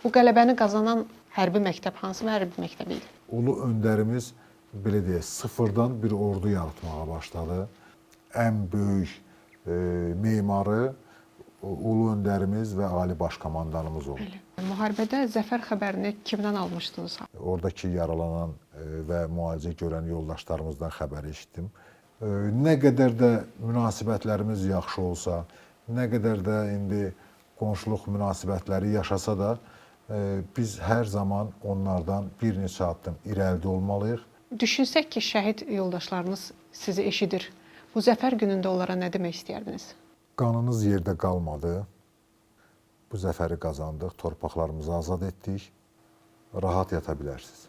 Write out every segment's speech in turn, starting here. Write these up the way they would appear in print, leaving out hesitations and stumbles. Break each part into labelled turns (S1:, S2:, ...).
S1: Bu qələbəni qazanan hərbi məktəb hansı hərbi məktəbi idi?
S2: Ulu öndərimiz belə deyək, sıfırdan bir ordu yaratmağa başladı. Ən böyük memarı ulu öndərimiz və Ali Baş Komandanımız oldu.
S1: Bəli. Müharibədə zəfər xəbərini kimdən almışdınız?
S2: Oradakı yaralanan və müalicə görən yoldaşlarımızdan xəbər eşitdim. Nə qədər də münasibətlərimiz yaxşı olsa, nə qədər də indi qonşuluq münasibətləri yaşasa da, biz hər zaman onlardan bir neçə addım irəlidə olmalıyıq.
S1: Düşünsək ki, şəhid yoldaşlarınız sizi eşidir. Bu zəfər günündə onlara nə demək istəyərdiniz?
S2: Qanınız yerdə qalmadı. Bu zəfəri qazandıq, torpaqlarımızı azad etdik. Rahat yata bilərsiniz.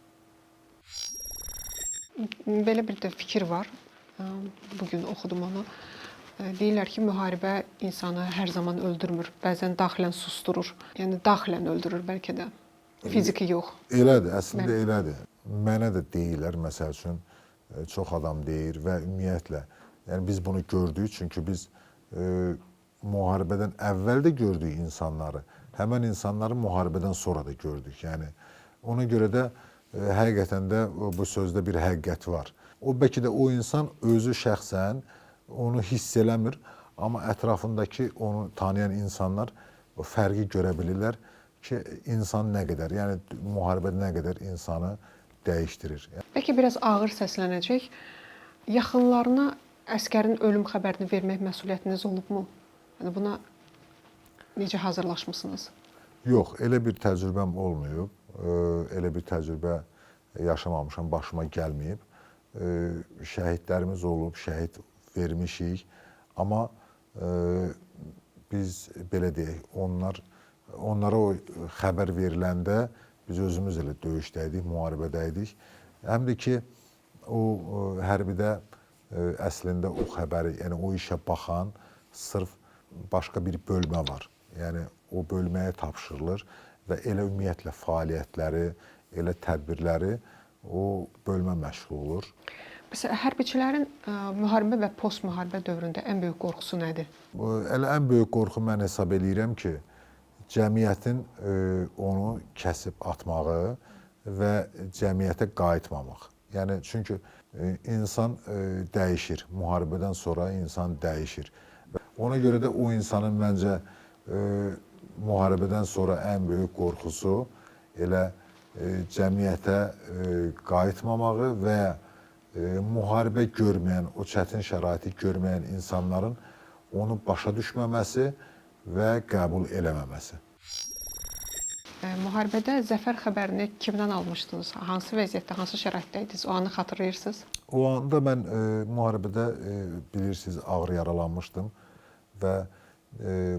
S1: Belə bir də fikir var. Bu gün oxudum onu. Deyirlər ki, müharibə insanı hər zaman öldürmür. Bəzən daxilən susturur. Yəni daxilən öldürür bəlkə də. Fiziki yox.
S2: Elədir, əslində elədir. Mənə də deyirlər, məsəl üçün, çox adam deyir və ümumiyyətlə, yəni biz bunu gördük, çünki biz müharibədən əvvəl də gördük insanları, həmən insanları müharibədən sonra da gördük. Yəni ona görə də həqiqətən də bu sözdə bir həqiqət var. O bəlkə də o insan özü şəxsən onu hiss eləmir, amma ətrafındakı onu tanıyan insanlar o fərqi görə bilirlər ki, insan nə qədər, yəni müharibədə nə qədər insanı dəyişdirir.
S1: Bəlkə biraz ağır səslənəcək. Yaxınlarına əskərin ölüm xəbərini vermək məsuliyyətiniz olubmu? Yəni buna necə hazırlaşmısınız?
S2: Yox, elə bir təcrübəm olmayıb. Elə bir təcrübə yaşamamışam, başıma gəlməyib. Şəhidlərimiz olub, şəhid vermişik. Amma biz belə deyək, onlara o xəbər veriləndə biz özümüz elə döyüşdə idik, müharibədə idik. Həm də ki, o hərbidə əslində o xəbəri, yəni o işə baxan sırf başqa bir bölmə var. Yəni o bölməyə tapşırılır və elə ümumiyyətlə fəaliyyətləri, elə tədbirləri o bölmə məşğul olur.
S1: Məsələn, hərbiçilərin müharibə və post-müharibə dövründə ən böyük qorxusu nədir?
S2: Elə ən böyük qorxu mən hesab eləyirəm ki, cəmiyyətin onu kəsib atmağı və cəmiyyətə qayıtmamaq. Yəni çünki insan dəyişir, müharibədən sonra insan dəyişir. Ona görə də o insanın məncə müharibədən sonra ən böyük qorxusu elə cəmiyyətə qayıtmamağı və müharibə görməyən, o çətin şəraiti görməyən insanların onu başa düşməməsi və qəbul eləməməsi.
S1: Müharibədə zəfər xəbərini kimdən almışdınız? Hansı vəziyyətdə, hansı şəraitdə idiniz? O anı xatırlayırsınız?
S2: O anda mən müharibədə bilirsiniz, ağır yaralanmışdım və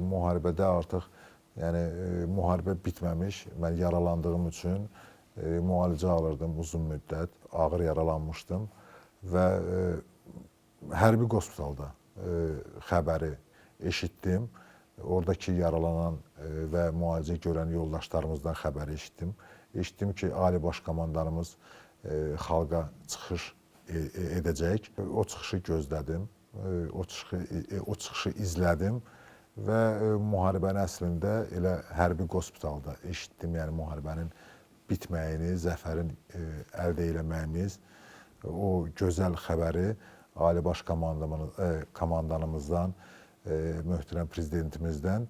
S2: müharibədə artıq, yəni müharibə bitməmiş, mən yaralandığım üçün müalicə alırdım uzun müddət, ağır yaralanmışdım və hərbi qospitalda xəbəri eşitdim. Oradakı yaralanan və müalicə görən yoldaşlarımızdan xəbəri eşitdim. Eşitdim ki, Ali Baş Komandanımız xalqa çıxış edəcək. O çıxışı gözlədim, o çıxışı izlədim və müharibəni əslində elə hərbi qospitalda eşitdim. Yəni müharibənin bitməyini, zəfərin əldə eləməyimiz, o gözəl xəbəri Ali Baş Komandanımızdan, möhtərəm prezidentimizdən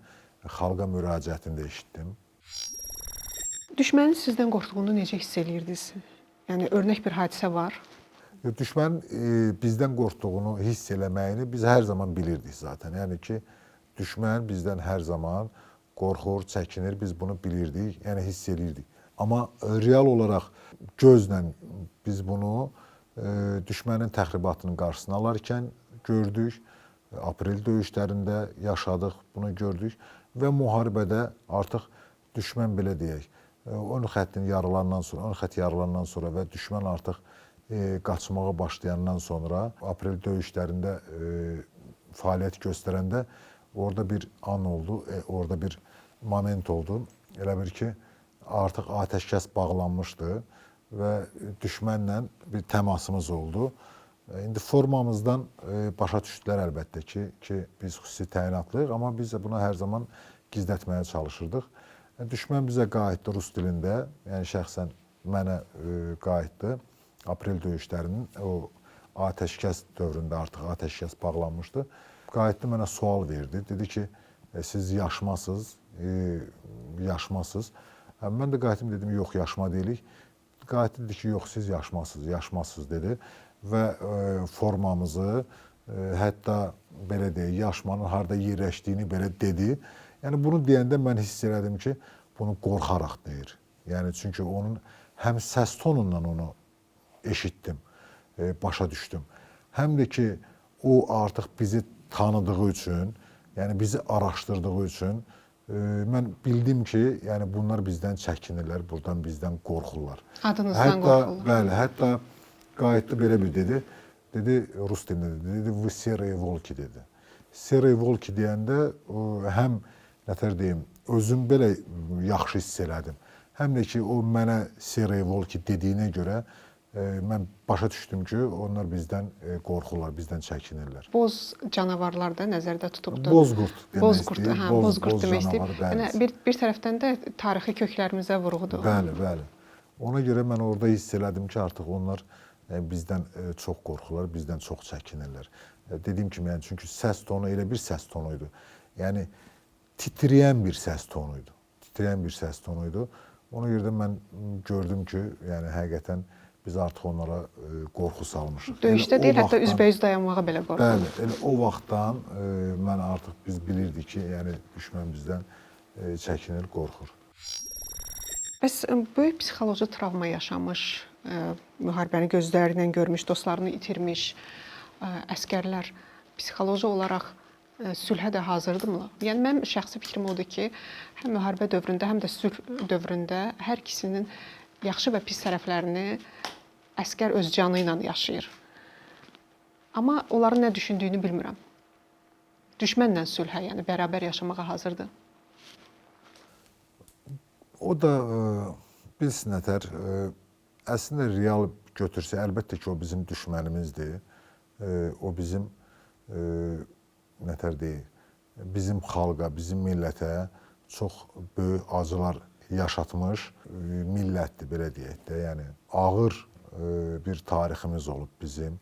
S2: xalqa müraciətini də eşitdim.
S1: Düşmənin sizdən qorxduğunu necə hiss eləyirdiniz? Yəni örnək bir hadisə var.
S2: Düşmənin bizdən qorxduğunu hiss eləməyini biz hər zaman bilirdik zaten. Yəni ki, düşmən bizdən hər zaman qorxur, çəkinir, biz bunu bilirdik, yəni hiss eləyirdik. Amma real olaraq gözlə biz bunu düşmənin təxribatının qarşısını alarkən gördük. Aprel döyüşlərində yaşadıq, bunu gördük və müharibədə artıq düşmən belə deyək, ön xəttin yarılandan sonra, ön xətt yarılandan sonra və düşmən artıq qaçmağa başlayandan sonra aprel döyüşlərində fəaliyyət göstərəndə orada bir an oldu, orada bir moment oldu. Elə bir ki, artıq atəşkəs bağlanmışdı və düşmənlə bir təmasımız oldu. İndi formamızdan başa düşdülər əlbəttə ki, biz xüsusi təyinatlıyıq, amma biz də buna hər zaman gizlətməyə çalışırdıq. Yəni, düşmən bizə qayıtdı rus dilində, yəni şəxsən mənə qayıtdı. Aprel döyüşlərinin o atəşkəs dövründə artıq atəşkəs bağlanmışdı. Qayıtdı, mənə sual verdi. Dedi ki, siz yaşmasız, yaşmasız. Mən də qayıtdım, dedim, yox, yaşma deyilik. Qayıtdı, dedi ki, yox, siz yaşmasız, yaşmasız dedi. Və formamızı, hətta belə deyək, yaşmanın harda yerləşdiyini belə dedi. Yəni bunu deyəndə mən hiss elədim ki, bunu qorxaraq deyir. Yəni çünki onun həm səs tonundan onu eşitdim, başa düşdüm. Həm də ki, o artıq bizi tanıdığı üçün, yəni bizi araşdırdığı üçün mən bildim ki, yəni bunlar bizdən çəkinirlər, buradan bizdən qorxurlar.
S1: Adınızdan qorxurlar.
S2: Bəli, hətta qayıtdı belə bir dedi. Dedi, rus dilində dedi, dedi, "Вы серые волки" dedi. Серые волки deyəndə o, həm nətər deyim, özüm belə yaxşı hiss elədim. Həm də ki, o mənə серые волки dediyinə görə mən başa düşdüm ki, onlar bizdən qorxurlar, bizdən çəkinirlər.
S1: Boz canavarlar da nəzərdə tutubdu.
S2: Bozqurd demək
S1: Bozqurd,
S2: istəyir.
S1: hə, bozqurd
S2: boz
S1: demək istəyib.
S2: canavar, bəli.
S1: Yəni bir tərəfdən də tarixi köklərimizə vurğudur.
S2: Bəli, bəli. Ona görə mən orada hiss elədim ki, artıq onlar bizdən çox qorxurlar, bizdən çox çəkinirlər. Dediyim kimi, yəni çünki səs tonu elə bir səs tonu idi. Yəni titrəyən bir səs tonu idi. Titrəyən bir səs tonu idi. Ona görə də mən gördüm ki, yəni həqiqətən biz artıq onlara qorxu salmışıq.
S1: Döyüşdə
S2: Elə
S1: deyil, hətta üzbəyüz dayanmağa belə qorxurlar.
S2: Bəli, elə o vaxtdan mən artıq biz bilirdik ki, yəni düşmən bizdən çəkinir, qorxur.
S1: Bəs böyük psixoloji travma yaşamış, müharibəni gözləri ilə görmüş, dostlarını itirmiş əsgərlər psixoloji olaraq sülhə də hazırdırmı? Yəni mənim şəxsi fikrim odur ki, həm müharibə dövründə, həm də sülh dövründə hər ikisinin yaxşı və pis tərəflərini əsgər öz canı ilə yaşayır. Amma onların nə düşündüyünü bilmirəm. Düşmənlə sülhə, yəni bərabər yaşamağa hazırdır.
S2: O da bilsin nətər, əslində real götürsə, əlbəttə ki, o bizim düşmənimizdir. O bizim nətər deyil, bizim xalqa, bizim millətə çox böyük acılar yaşatmış millətdir, belə deyək də. Yəni ağır bir tariximiz olub bizim,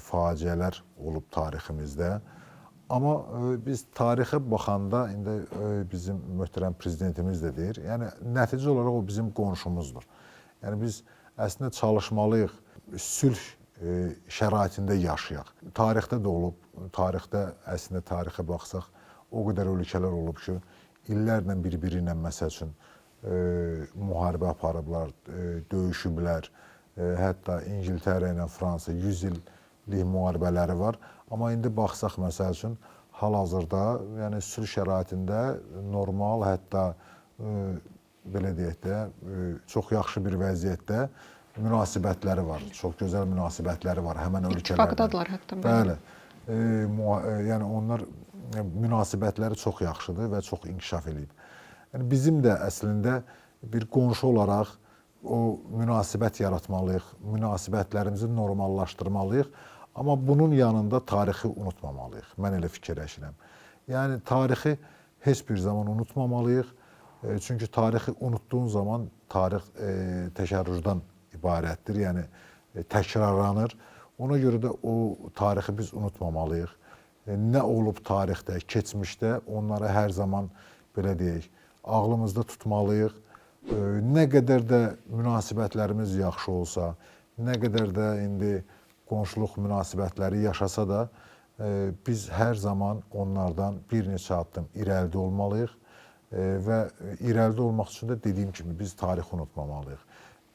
S2: faciələr olub tariximizdə. Amma biz tarixə baxanda, indi bizim möhtərəm prezidentimiz də deyir, yəni nəticə olaraq o bizim qonşumuzdur. Yəni biz əslində çalışmalıyıq, sülh şəraitində yaşayaq. Tarixdə də olub, tarixdə əslində tarixə baxsaq, o qədər ölkələr olub ki, illərlə bir-biri ilə məsəl üçün müharibə aparıblar, döyüşüblər. Hətta İngiltərə ilə Fransa 100 illik müharibələri var. Amma indi baxsaq məsəl üçün hal-hazırda, yəni sülh şəraitində normal, hətta belə deyək də, çox yaxşı bir vəziyyətdə münasibətləri var. Çox gözəl münasibətləri var həmən ölkələrlə.
S1: İttifaqdadılar hətta.
S2: Bəli. Yəni onlar münasibətləri çox yaxşıdır və çox inkişaf eləyib. Yəni bizim də əslində bir qonşu olaraq o münasibət yaratmalıyıq, münasibətlərimizi normallaşdırmalıyıq. Amma bunun yanında tarixi unutmamalıyıq. Mən elə fikirləşirəm. Yəni tarixi heç bir zaman unutmamalıyıq. Çünki tarixi unutduğun zaman tarix təşərrüdən ibarətdir. Yəni təkrarlanır. Ona görə də o tarixi biz unutmamalıyıq. Nə olub tarixdə, keçmişdə onları hər zaman belə deyək, ağlımızda tutmalıyıq. Nə qədər də münasibətlərimiz yaxşı olsa, nə qədər də indi qonşuluq münasibətləri yaşasa da, biz hər zaman onlardan bir neçə addım irəlidə olmalıyıq və irəlidə olmaq üçün də dediyim kimi biz tarixi unutmamalıyıq.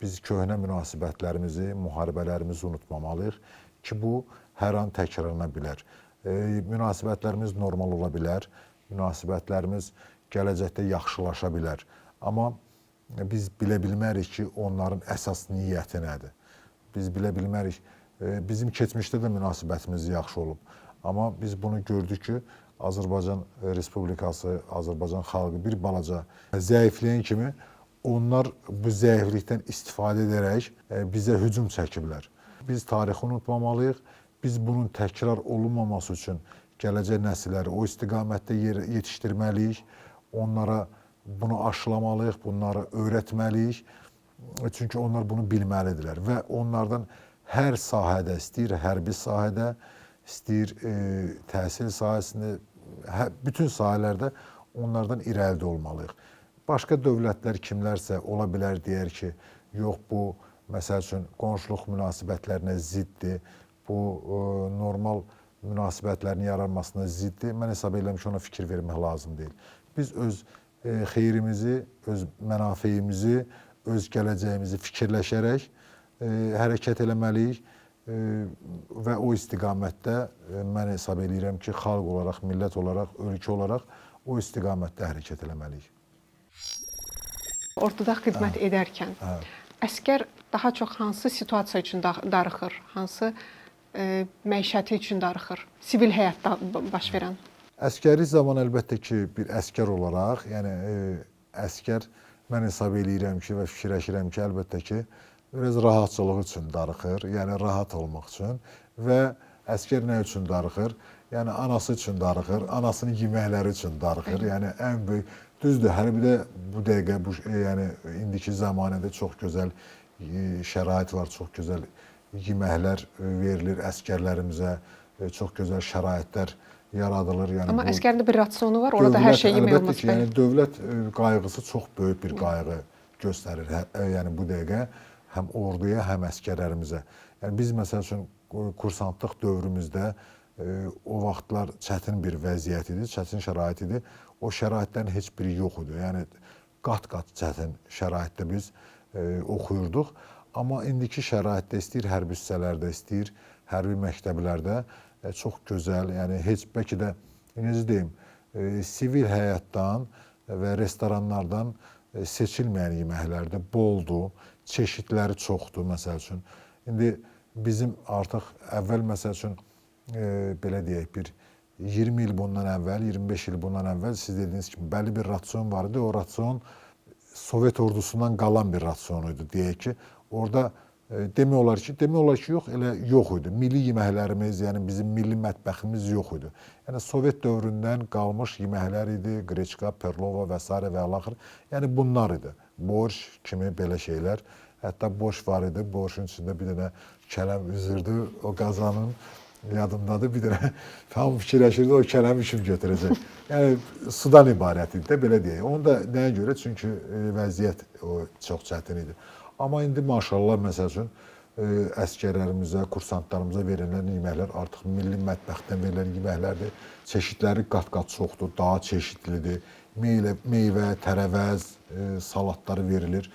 S2: Biz köhnə münasibətlərimizi, müharibələrimizi unutmamalıyıq ki, bu hər an təkrarlana bilər. Münasibətlərimiz normal ola bilər, münasibətlərimiz gələcəkdə yaxşılaşa bilər. Amma biz bilə bilmərik ki, onların əsas niyyəti nədir. Biz bilə bilmərik. Bizim keçmişdə də münasibətimiz yaxşı olub. Amma biz bunu gördük ki, Azərbaycan Respublikası, Azərbaycan xalqı bir balaca zəifləyən kimi onlar bu zəiflikdən istifadə edərək bizə hücum çəkiblər. Biz tarixi unutmamalıyıq. Biz bunun təkrar olunmaması üçün gələcək nəsilləri o istiqamətdə yetişdirməliyik. Onlara Bunu aşılamalıyıq, bunları öyrətməliyik. Çünki onlar bunu bilməlidirlər və onlardan hər sahədə, istəyir hərbi sahədə, istəyir təhsil sahəsində, bütün sahələrdə onlardan irəlidə olmalıyıq. Başqa dövlətlər kimlərsə ola bilər deyər ki, yox bu məsəl üçün qonşuluq münasibətlərinə ziddir, bu normal münasibətlərin yaranmasına ziddir. Mən hesab edirəm ki, ona fikir vermək lazım deyil. Biz öz xeyrimizi, öz mənafeyimizi, öz gələcəyimizi fikirləşərək hərəkət eləməliyik və o istiqamətdə mən hesab eləyirəm ki, xalq olaraq, millət olaraq, ölkə olaraq o istiqamətdə hərəkət eləməliyik.
S1: Orduda xidmət edərkən əskər daha çox hansı situasiya üçün darıxır, hansı məişəti üçün darıxır, sivil həyatda baş verən?
S2: Əskərlik zamanı əlbəttə ki, bir əskər olaraq, yəni əskər mən hesab eləyirəm ki və fikirləşirəm ki, əlbəttə ki, biraz rahatçılıq üçün darıxır, yəni rahat olmaq üçün və əskər nə üçün darıxır? Yəni anası üçün darıxır, anasının yeməkləri üçün darıxır. Yəni ən böyük, düzdür, hərbidə bu dəqiqə bu yəni indiki zəmanədə çox gözəl şərait var, çox gözəl yeməklər verilir əskərlərimizə, çox gözəl şəraitlər yaradılır. Yəni
S1: amma əskərin də bir rasionu var, orada hər şey yemək olmaz.
S2: Ki, yəni dövlət qayğısı çox böyük bir qayğı göstərir. Yəni bu dəqiqə həm orduya, həm əskərlərimizə. Yəni biz məsəl üçün kursantlıq dövrümüzdə o vaxtlar çətin bir vəziyyət idi, çətin şərait idi. O şəraitlərin heç biri yox idi. Yəni qat-qat çətin şəraitdə biz oxuyurduq. Amma indiki şəraitdə istəyir hərbi hissələrdə, istəyir hərbi məktəblərdə çox gözəl, yəni heç bəlkə də necə deyim, sivil həyatdan və restoranlardan seçilməyən yeməklərdir, boldur, çeşidləri çoxdur məsəl üçün. İndi bizim artıq əvvəl məsəl üçün belə deyək, bir 20 il bundan əvvəl, 25 il bundan əvvəl siz dediyiniz kimi bəlli bir rasion var idi. O rasion Sovet ordusundan qalan bir rasion idi. Deyək ki, orada demək olar ki, yox, elə yox idi. Milli yeməklərimiz, yəni bizim milli mətbəximiz yox idi. Yəni Sovet dövründən qalmış yeməklər idi, qreçka, perlova və s. və ilaxır. Yəni bunlar idi. Borş kimi belə şeylər. Hətta borş var idi. Borşun içində bir dənə kələm üzürdü o qazanın. Yadımdadır, bir dənə hamı fikirləşirdi, o kələmi kim götürəcək. Yəni sudan ibarət idi də, belə deyək. Onu da nəyə görə? Çünki vəziyyət o çox çətin idi. Amma indi maşallah, məsəl üçün, əskərlərimizə, kursantlarımıza verilən yeməklər artıq milli mətbəxdən verilən yeməklərdir. Çeşidləri qat-qat çoxdur, daha çeşidlidir. Meyvə, tərəvəz, salatları verilir.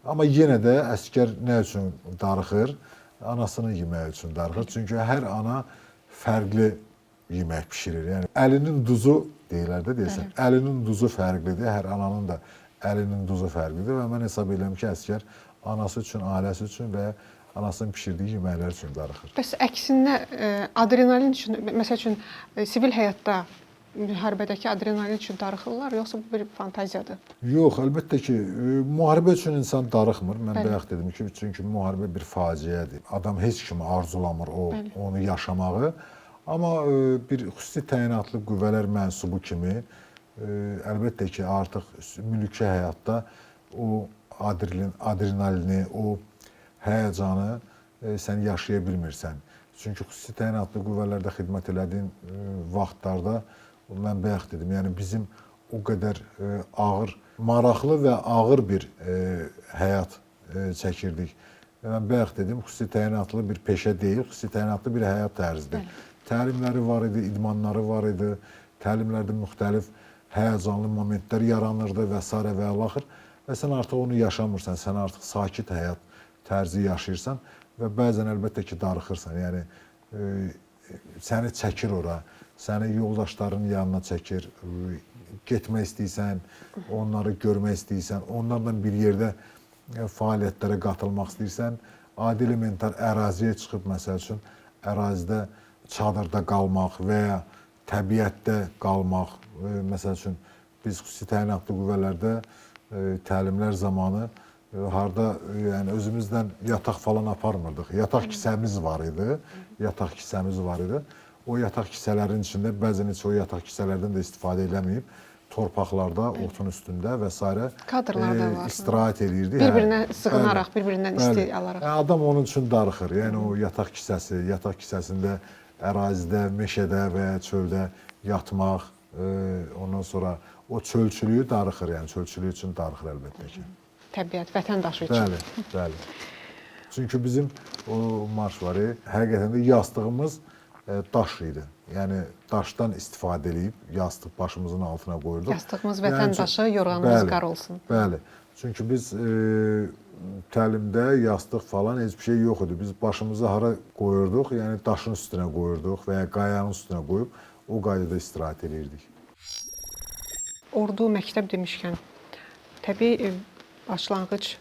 S2: Amma yenə də əskər nə üçün darıxır? Anasının yeməyi üçün darıxır. Çünki hər ana fərqli yemək bişirir. Yəni əlinin duzu deyirlər də deyəsən. Əlinin duzu fərqlidir. Hər ananın da əlinin duzu fərqlidir və mən hesab edirəm ki, əskər anası üçün, ailəsi üçün və anasının bişirdiyi yeməklər üçün darıxır.
S1: Bəs əksinə adrenalin üçün, məsəl üçün sivil həyatda müharibədəki adrenalin üçün darıxırlar, yoxsa bu bir fantaziyadır?
S2: Yox, əlbəttə ki, müharibə üçün insan darıxmır. Mən bayaq dedim ki, çünki müharibə bir faciədir. Adam heç kimi arzulamır onu yaşamağı. Amma bir xüsusi təyinatlı qüvvələr mənsubu kimi əlbəttə ki, artıq mülki həyatda o adrenalini, o həyəcanı sən yaşaya bilmirsən. Çünki xüsusi təyinatlı qüvvələrdə xidmət elədiyin vaxtlarda mən bayaq dedim, yəni bizim o qədər ağır, maraqlı və ağır bir həyat çəkirdik. Mən bayaq dedim, xüsusi təyinatlı bir peşə deyil, xüsusi təyinatlı bir həyat tərzidir. Təlimləri var idi, idmanları var idi, təlimlərdə müxtəlif həyəcanlı momentlər yaranırdı və s. və ilaxır. Və sən artıq onu yaşamırsan, sən artıq sakit həyat tərzi yaşayırsan və bəzən əlbəttə ki, darıxırsan. Yəni səni çəkir ora, səni yoldaşların yanına çəkir, getmək istəyirsən, onları görmək istəyirsən, onlarla bir yerdə fəaliyyətlərə qatılmaq istəyirsən. Adi elementar əraziyə çıxıb, məsəl üçün, ərazidə çadırda qalmaq və ya təbiətdə qalmaq. Məsəl üçün, biz xüsusi təyinatlı qüvvələrdə təlimlər zamanı harda yəni özümüzdən yataq falan aparmırdıq. Yataq kisəmiz var idi. Yataq kisəmiz var idi. O yataq kisələrin içində bəzən heç o yataq kisələrdən də istifadə eləməyib Torpaqlarda, otun üstündə və sairə
S1: Kadrlar da var.
S2: İstirahət eləyirdi.
S1: Bir-birinə sığınaraq, bir-birindən isti alaraq.
S2: Adam onun üçün darıxır. Yəni o yataq kisəsi, yataq kisəsində ərazidə, meşədə və ya çöldə yatmaq, ondan sonra o çölçülüyü darıxır, yəni çölçülüyü üçün darıxır əlbəttə ki.
S1: Təbiət, vətəndaşı üçün.
S2: Bəli, bəli. Çünki bizim o marş var, həqiqətən də yastığımız daş idi. Yəni daşdan istifadə eləyib yastıq başımızın altına qoyurduq.
S1: Yastığımız vətən daşı, yorğanımız qar olsun.
S2: Bəli. Çünki biz təlimdə yastıq falan heç bir şey yox idi. Biz başımızı hara qoyurduq? Yəni daşın üstünə qoyurduq və ya qayanın üstünə qoyub o qaydada istirahət eləyirdik.
S1: Ordu, məktəb demişkən, təbii başlanğıc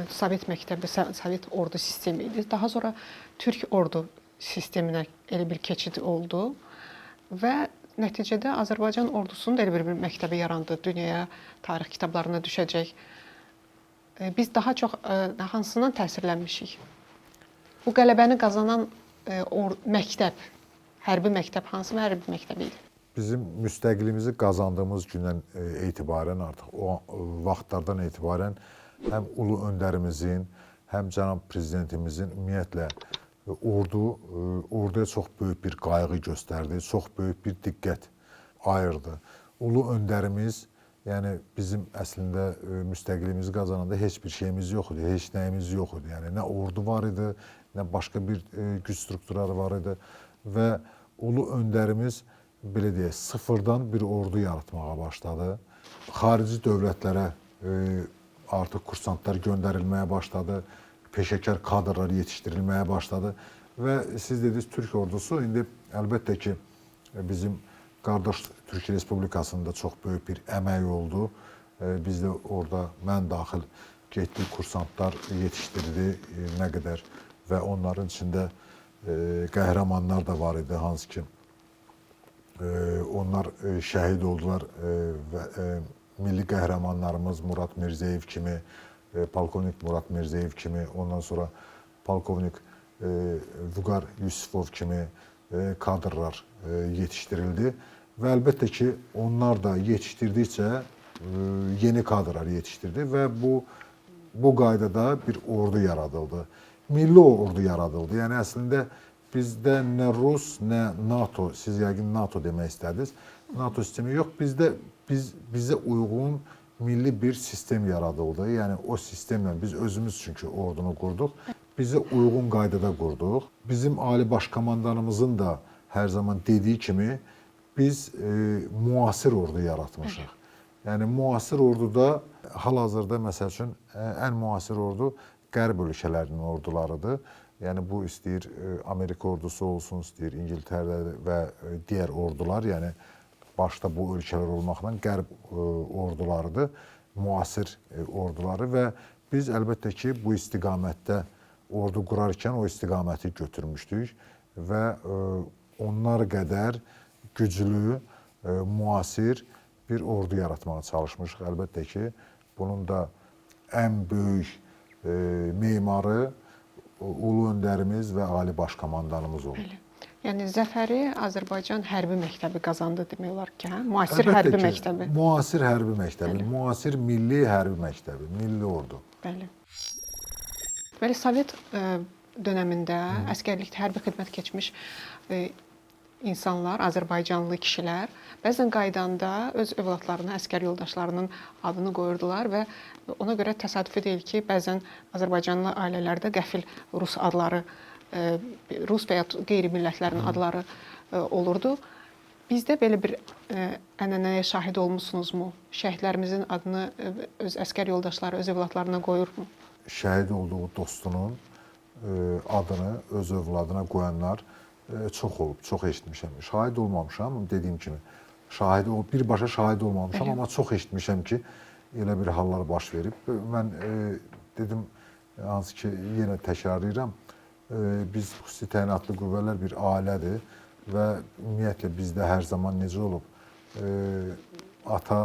S1: Sovet məktəbi, Sovet ordu sistemi idi. Daha sonra Türk ordu sisteminə elə bir keçid oldu və nəticədə Azərbaycan ordusunun da elə bir məktəbi yarandı, dünyaya, tarix kitablarına düşəcək. Biz daha çox hansından təsirlənmişik? Bu qələbəni qazanan məktəb, hərbi məktəb hansı hərbi məktəbi idi?
S2: Bizim müstəqilliyimizi qazandığımız gündən etibarən, artıq o vaxtlardan etibarən həm ulu öndərimizin, həm cənab prezidentimizin ümumiyyətlə orduya çox böyük bir qayğı göstərdi, çox böyük bir diqqət ayırdı. Ulu öndərimiz, yəni bizim əslində müstəqilliyimizi qazananda heç bir şeyimiz yox idi, heç nəyimiz yox idi. Yəni nə ordu var idi, nə başqa bir güc strukturları var idi və ulu öndərimiz, belə deyək, sıfırdan bir ordu yaratmağa başladı. Xarici dövlətlərə artıq kursantlar göndərilməyə başladı, peşəkar kadrlar yetişdirilməyə başladı və siz dediniz Türk ordusu indi əlbəttə ki bizim qardaş Türkiyə Respublikasında çox böyük bir əmək oldu. Biz də orada mən daxil getdik, kursantlar yetişdirdi nə qədər və onların içində qəhrəmanlar da var idi, hansı ki onlar şəhid oldular və milli qəhrəmanlarımız Murad Mirzeyev kimi, polkovnik Murad Mirzeyev kimi, ondan sonra polkovnik Vüqar Yusifov kimi kadrlar yetişdirildi. Və əlbəttə ki, onlar da yetişdirdikcə yeni kadrlar yetişdirdi və bu qaydada bir ordu yaradıldı. Milli ordu yaradıldı. Yəni əslində bizdə nə Rus, nə NATO, siz yəqin NATO demək istədiniz, NATO sistemi yox, bizdə bizə uyğun milli bir sistem yaradıldı. Yəni o sistemlə biz özümüz çünki ordunu qurduq. Bizə uyğun qaydada qurduq. Bizim Ali Baş Komandanımızın da hər zaman dediyi kimi biz müasir ordu yaratmışıq. Yəni müasir orduda hal-hazırda məsəl üçün ən müasir ordu Qərb ölkələrinin ordularıdır. Yəni bu istəyir Amerika ordusu olsun, istəyir İngiltərə və digər ordular, yəni başda bu ölkələr olmaqla Qərb ordularıdır, müasir orduları və biz əlbəttə ki, bu istiqamətdə ordu qurarkən o istiqaməti götürmüşdük və onlar qədər güclü, müasir bir ordu yaratmağa çalışmışıq. Əlbəttə ki, bunun da ən böyük memarı ulu öndərimiz və Ali Baş Komandanımız oldu.
S1: Bəli. Yəni zəfəri Azərbaycan hərbi məktəbi qazandı demək olar ki, hə? Müasir hərbi məktəbi.
S2: Müasir hərbi məktəbi, müasir milli hərbi məktəbi, milli ordu.
S1: Bəli. Bəli, Sovet dönəmində əsgərlikdə hərbi xidmət keçmiş insanlar, azərbaycanlı kişilər bəzən qaydanda öz övladlarına, əsgər yoldaşlarının adını qoyurdular və ona görə təsadüfi deyil ki, bəzən azərbaycanlı ailələrdə qəfil rus adları, rus və ya qeyri-millətlərin adları olurdu. Bizdə belə bir ənənəyə şahid olmusunuzmu? Şəhidlərimizin adını öz əsgər yoldaşları, öz övladlarına qoyurmu?
S2: Şəhid olduğu dostunun adını öz övladına qoyanlar çox olub, çox eşitmişəm. Şahid olmamışam, dediyim kimi. Birbaşa şahid olmamışam, amma çox eşitmişəm ki, elə bir hallar baş verib. Mən dedim, hansı ki, yenə təkrarlayıram, biz xüsusi təyinatlı qüvvələr bir ailədir və ümumiyyətlə bizdə hər zaman necə olub, ata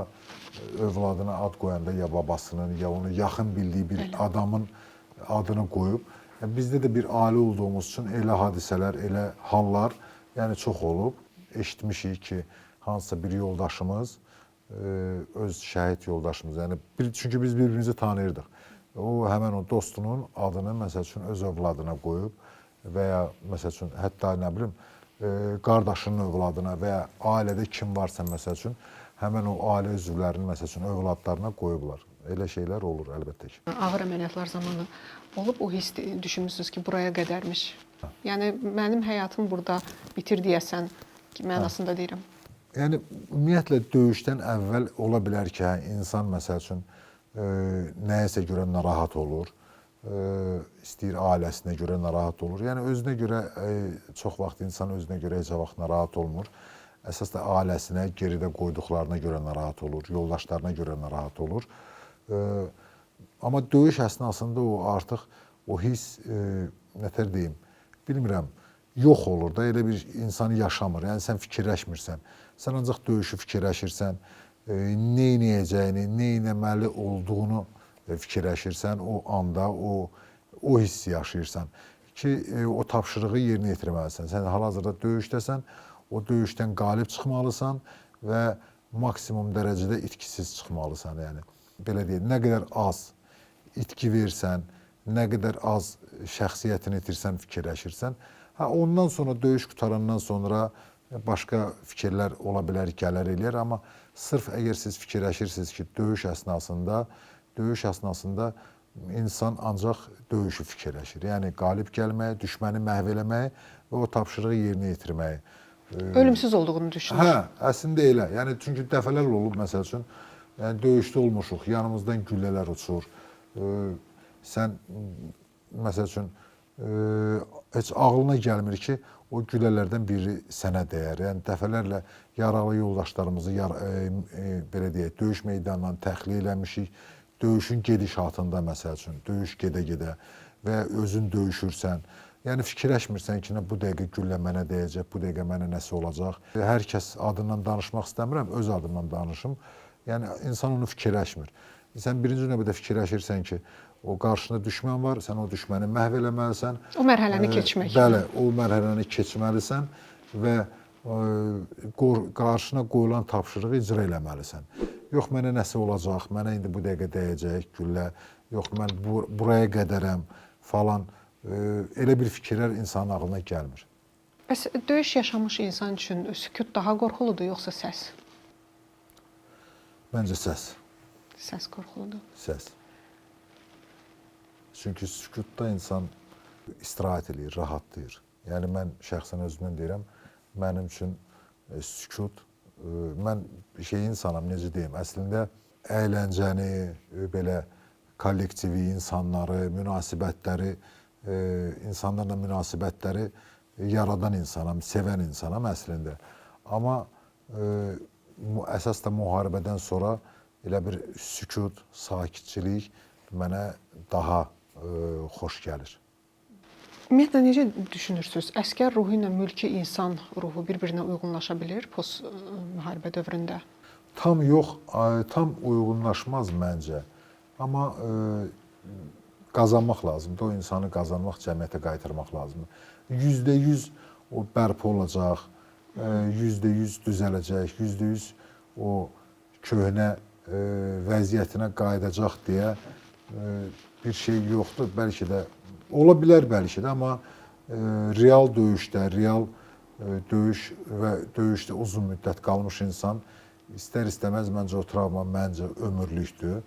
S2: övladına ad qoyanda ya babasının, ya onu yaxın bildiyi bir adamın adını qoyub. Bizdə də bir ailə olduğumuz üçün elə hadisələr, elə hallar yəni çox olub. Eşitmişik ki, hansısa bir yoldaşımız öz şəhid yoldaşımız, yəni çünki biz bir-birimizi tanıyırdıq. O həmən o dostunun adını məsəl üçün öz övladına qoyub və ya məsəl üçün hətta nə bilim qardaşının övladına və ya ailədə kim varsa məsəl üçün həmən o ailə üzvlərinin məsəl üçün övladlarına qoyublar. Elə şeylər olur əlbəttə ki.
S1: Ağır əməliyyatlar zamanı olub o hiss düşünmüsünüz ki, buraya qədərmiş. Yəni mənim həyatım burada bitir deyəsən mənasında deyirəm.
S2: Yəni ümumiyyətlə döyüşdən əvvəl ola bilər ki, insan məsəl üçün nəyəsə görə narahat olur, istəyir ailəsinə görə narahat olur. Yəni özünə görə çox vaxt insan özünə görə heç vaxt narahat olmur. Əsas da ailəsinə, geridə qoyduqlarına görə narahat olur, yoldaşlarına görə narahat olur. Amma döyüş əsnasında o artıq o hiss, nətər deyim, bilmirəm, yox olur da, elə bir insanı yaşamır. Yəni sən fikirləşmirsən. Sən ancaq döyüşü fikirləşirsən, nə eləyəcəyini, nə eləməli olduğunu fikirləşirsən, o anda o hissi yaşayırsan ki, o tapşırığı yerinə yetirməlisən. Sən hal-hazırda döyüşdəsən, o döyüşdən qalib çıxmalısan və maksimum dərəcədə itkisiz çıxmalısan. Yəni belə deyək, nə qədər az itki versən, nə qədər az şəxsiyyətini itirsən, fikirləşirsən. Hə, ondan sonra döyüş qutarandan sonra başqa fikirlər ola bilər, gələr eləyər, amma sırf əgər siz fikirləşirsiniz ki, döyüş əsnasında insan ancaq döyüşü fikirləşir. Yəni qalib gəlməyi, düşməni məhv eləməyi və o tapşırığı yerinə yetirməyi.
S1: Ölümsüz olduğunu düşünür.
S2: Hə, əslində elə. Yəni çünki dəfələr olub məsəl üçün, yəni döyüşdə olmuşuq, yanımızdan güllələr uçur. Sən məsəl üçün heç ağlına gəlmir ki, o güllələrdən biri sənə dəyər. Yəni dəfələrlə yaralı yoldaşlarımızı belə deyək, döyüş meydanından təxliyə eləmişik. Döyüşün gedişatında məsəl üçün, döyüş gedə-gedə və özün döyüşürsən. Yəni fikirləşmirsən ki, bu dəqiqə güllə mənə dəyəcək, bu dəqiqə mənə nəsə olacaq. Hər kəs adından danışmaq istəmirəm, öz adımdan danışım. Yəni insan onu fikirləşmir. Sən birinci növbədə fikirləşirsən ki, o qarşında düşmən var, sən o düşməni məhv eləməlisən.
S1: O mərhələni keçmək.
S2: Bəli, o mərhələni keçməlisən və qarşına qoyulan tapşırığı icra eləməlisən. Yox, mənə nəsə olacaq, mənə indi bu dəqiqə dəyəcək güllə, yox, mən buraya qədərəm falan. Elə bir fikirlər insanın ağlına gəlmir.
S1: Bəs döyüş yaşamış insan üçün sükut daha qorxuludur, yoxsa səs?
S2: Məncə səs.
S1: Səs qorxuludur.
S2: Səs. Çünki sükutda insan istirahət eləyir, rahatlayır. Yəni mən şəxsən özümdən deyirəm, mənim üçün sükut, mən şey insanam, necə deyim, əslində əyləncəni, belə kollektivi, insanları, münasibətləri, insanlarla münasibətləri yaradan insanam, sevən insanam əslində. Amma əsas da müharibədən sonra elə bir sükut, sakitçilik mənə daha xoş gəlir.
S1: Ümumiyyətlə, necə düşünürsünüz? Əskər ruhu ilə mülki insan ruhu bir-birinə uyğunlaşa bilir post-müharibə dövründə?
S2: Tam yox, tam uyğunlaşmaz məncə. Amma qazanmaq lazımdır. O insanı qazanmaq, cəmiyyətə qaytarmaq lazımdır. %100 o bərpa olacaq, %100 düzələcək, %100 o köhnə vəziyyətinə qayıdacaq deyə bir şey yoxdur. Bəlkə də ola bilər, bəlkə də, amma real döyüşdə, real döyüş və döyüşdə uzun müddət qalmış insan istər-istəməz məncə o travma məncə ömürlükdür.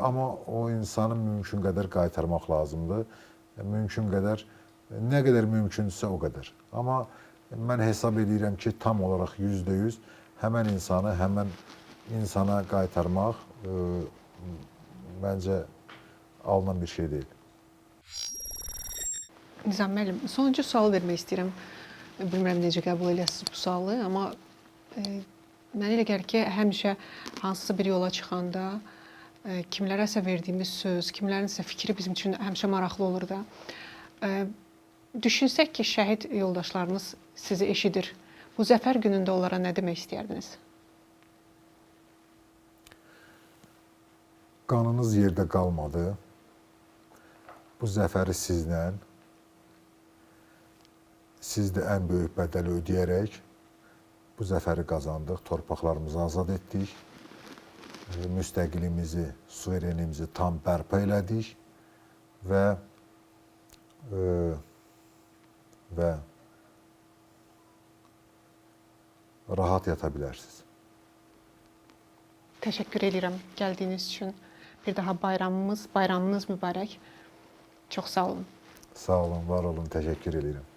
S2: Amma o insanı mümkün qədər qaytarmaq lazımdır. Mümkün qədər, nə qədər mümkündürsə o qədər. Amma mən hesab edirəm ki, tam olaraq %100 həmən insanı həmən insana qaytarmaq məncə alınan bir şey deyil.
S1: Nizami müəllim, sonuncu sual vermək istəyirəm. Bilmirəm necə qəbul eləyəsiniz bu sualı, amma mənə elə gəlir ki, həmişə hansısa bir yola çıxanda kimlərəsə verdiyimiz söz, kimlərinsə fikri bizim üçün həmişə maraqlı olur da. Düşünsək ki, şəhid yoldaşlarınız sizi eşidir. Bu zəfər günündə onlara nə demək istəyərdiniz?
S2: Qanınız yerdə qalmadı. Bu zəfəri sizlə, siz də ən böyük bədəli ödəyərək Bu zəfəri qazandıq, torpaqlarımızı azad etdik, müstəqilliyimizi, suverenliyimizi tam bərpa elədik və və rahat yata bilərsiniz.
S1: Təşəkkür edirəm gəldiyiniz üçün. Bir daha bayramınız mübarək. Çox sağ olun.
S2: Sağ olun, var olun, təşəkkür edirəm.